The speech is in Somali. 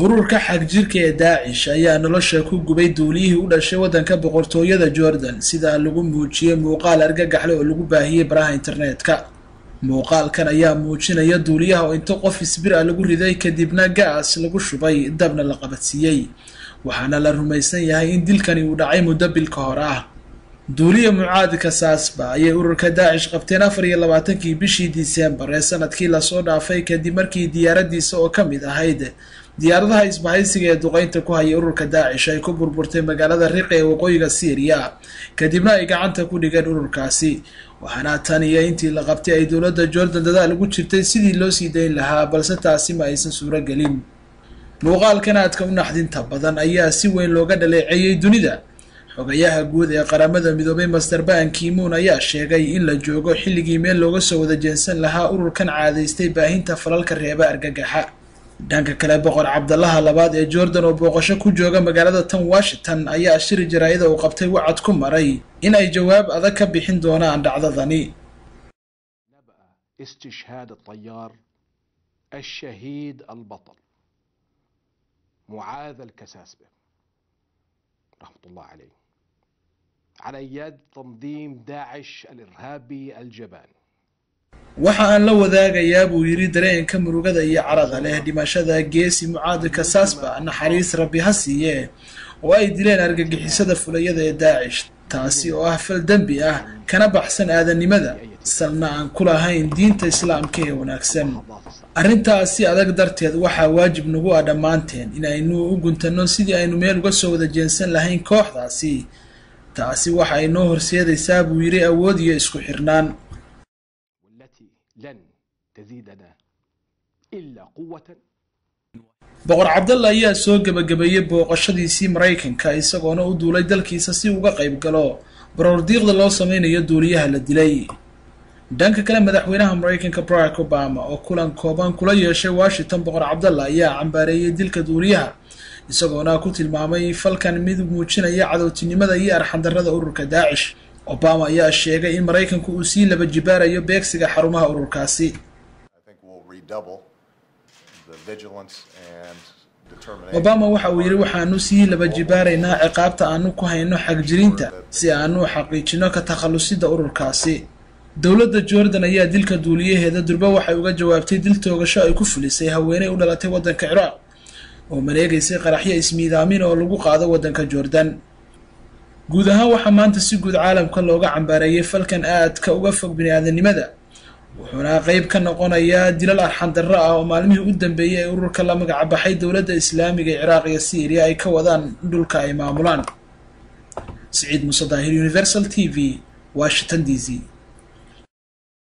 Ururka xagjirka ee Daacish ayaa nolosha ku gubay duuliyihii u dhashay waddanka boqortooyada Jordan, sida lagu muujiyey muuqaal argagaxle oo lagu baahiyey baraha internetka. Muuqaalkan ayaa muujinaya duuliyaha oo inta qof isbir ah lagu riday, kadibna gaas lagu shubay, dabna la qabadsiiyey, waxaana la rumaysan yahay in dilkani uu dhacay muddo bil ka hor ah. Duuliya Mucaad Kasaasba ayay ururka Daacish qabteen 24-kii bishii Disembar ee sanadkii lasoo dhaafay, kadib markii diyaaradiisa oo ka mid ahayd diyaaradaha isbahaysiga ee duqeynta ku hayay ururka Daacish ay ku burburtay magaalada Riqa ee waqooyiga Syriya, kadibna ay gacanta ku dhigeen ururkaasi. Waxaana tan iyo intii la qabtay ay dowladda Jordan dadaal ugu jirtay sidii loo sii dayn lahaa, balse taasi ma aysan suuro gelin. Muuqaalkan aadka u naxdinta badan ayaa si weyn looga dhaleeceeyey dunida. Xogayaha guud ee Qaramada Midoobay, Master Ban Ki-moon, ayaa sheegay in la joogo xilligii meel looga soo wada jeensan lahaa ururkan caadaystay baahinta falalka reeba argagaxa. Dhanka kale, Boqor Cabdalaha Labaad ee Jordan oo booqasho ku jooga magaalada tan Washington ayaa shiri jaraa'ida uu qabtay wacad ku maray in ay jawaab adag ka bixin doonaan dhacdadani. استشهاد الطيار الشهيد البطل معاذ الكساسبة رحمة الله عليه على يد تنظيم داعش الإرهابي الجبان. Waxa aan la wadaagayaa, buu yidhi, dareenka murugada iyo carada leh dhimashada geesi Mucaad Kasaasba, naxariis Rabbi ha siiye, oo ay dileen argagixisada fulayada ee Daacish, taasi oo ah fal dembi ah kana baxsan aadannimada, salna aan ku lahayn diinta Islaamka ee wanaagsan. Arrintaas si adag darteed waxaa waajib nagu ah dhammaanteen in aynu u guntanno sidii aynu meel uga soo wada jeensan lahayn kooxdaasi. Taasi waxa ay noo horseedaysaa, buu yidhi, awood iyo isku xirnaan. والتي لن تزيدنا إلا قوة. Boqor Cabdalla ayaa soo gebagabeeyey booqashadiisii Maraykanka, isagoona u duulay dalkiisa si uga qayb galo baroordiiqda loo sameynayo duuliyaha la dilay. Dhanka kale, madaxweynaha Maraykanka Barack Obama oo kulan kooban kula yeeshay Washington Boqor Cabdalla ayaa cambaareeyey dilka duuliyaha, isagoona ku tilmaamay falkan mid muujinaya cadowtinimada iyo arxandarrada ururka Daacish. Obama ayaa sheegay in Maraykanku uu sii laba jibaarayo beegsiga xarumaha ururkaasi. I think we'll redouble the vigilance and determination. Obama waxa uu yidhi, waxaanu sii laba jibaaraynaa ciqaabta aanu ku hayno xagjiriinta si aanu xaqiijino ka takhallusida ururkaasi. Dowladda Jordan ayaa dilka duuliyaheeda durba waxay uga jawaabtay dil toogasho ay ku fulisay haweeney u dhalatay waddanka Ciraaq oo maleegaysay qaraxyo ismiidaamin oo lagu qaado waddanka Jordan. Guud ahaan waxaa maanta si guud caalamka looga cambaareeyay falkan aadka uga fog bini-aadanimada, wuxuuna qeyb ka noqonayaa dilal arxandarro ah oo maalmihii u dambeeyey ee ururka la magacabaxay Dowladda Islaamiga ee Ciraaq iyo Syriya ay ka wadaan dhulka ay maamulaan. Siciid Muuse Daahir, Universal TV, Washington DC.